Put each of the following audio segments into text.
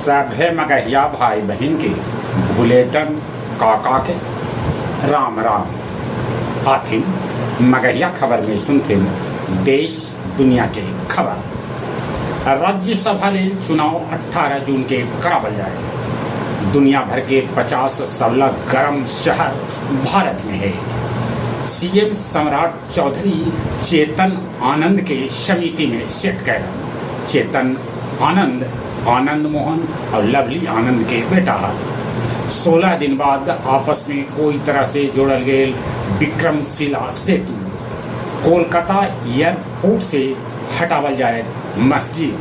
सभे मगहिया भाई बहिन के भुलेटन काका के राम राम। आथिन मगहिया खबर में सुनथिन देश दुनिया के खबर। राज्यसभा लेल चुनाव 18 जून के करावल जाए। दुनिया भर के 50 सबला गरम शहर भारत में है। सीएम सम्राट चौधरी चेतन आनंद के समिति में सेट कैलन। चेतन आनंद आनंद मोहन और लवली आनंद के बेटा है। 16 दिन बाद आपस में कोई तरह से जोड़ल गेल विक्रमशिला सेतु। कोलकाता एयरपोर्ट से हटावल जाए मस्जिद।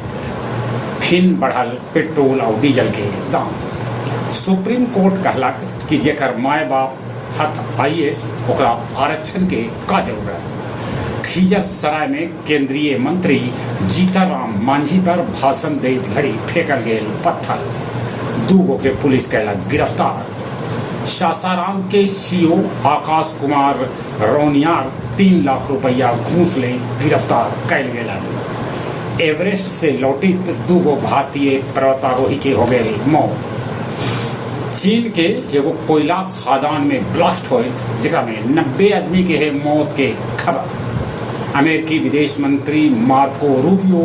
फिन बढ़ल पेट्रोल और डीजल के दाम। सुप्रीम कोर्ट कहलक कि जेकर माय बाप हथ आईएएस, ओकरा आरक्षण के का जरूरत। खिजर सराय में केंद्रीय मंत्री जीतनराम मांझी पर भाषण दैत घड़ी फेंकल गेल पत्थर। 2 गो के पुलिस कैलक गिरफ्तार। सासाराम के सीओ आकाश कुमार रौनियार 3 लाख रुपया घूस ले गिरफ्तार कैल गेलन। एवरेस्ट से लौटित 2 गो भारतीय पर्वतारोही के हो गेल मौत। चीन के एगो कोयला खदान में ब्लास्ट होए, जेकरा में 90 आदमी के है मौत के खबर। अमेरिकी विदेश मंत्री मार्को रूबियो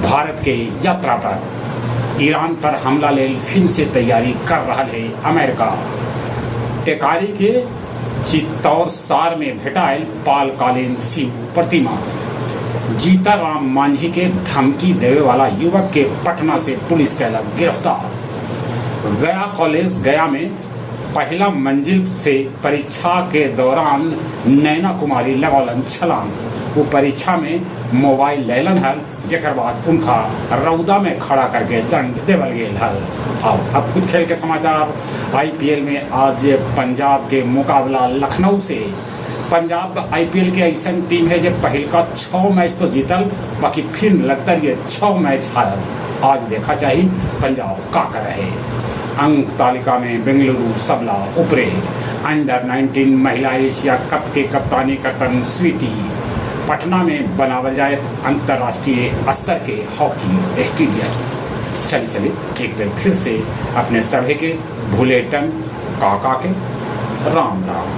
भारत के यात्रा पर। ईरान पर हमला लेल फिन से तैयारी कर रहा है अमेरिका। टेकारी के चित्तौड़सार में भेटायल पालकालीन शिव प्रतिमा। जीताराम मांझी के धमकी देवे वाला युवक के पटना से पुलिस कैलक गिरफ्तार। गया कॉलेज गया में पहला मंजिल से परीक्षा के दौरान नैना कुमारी लगौलन छलांग। वो परीक्षा में मोबाइल लैलन हल, जेकर बाद उनका रौदा में खड़ा करके दंड देवल गेल हल। और अब कुछ खेल के समाचार। आईपीएल में आज पंजाब के मुकाबला लखनऊ से। पंजाब आईपीएल के ऐसा टीम है जो पहिलका 6 मैच तो जीतल, बाकी फिर लगता है 6 मैच हारल। आज देखा चाहिए पंजाब का कर रहे। अंक तालिका में बेंगलुरु सबला उपरे। अंडर 19 महिला एशिया कप के कप्तानी करतन स्वीटी। पटना में बनावल जाए अंतर्राष्ट्रीय स्तर के हॉकी स्टेडियम। चलिए चलिए, एक बार फिर से अपने सभी के भुलेटन काका के राम राम।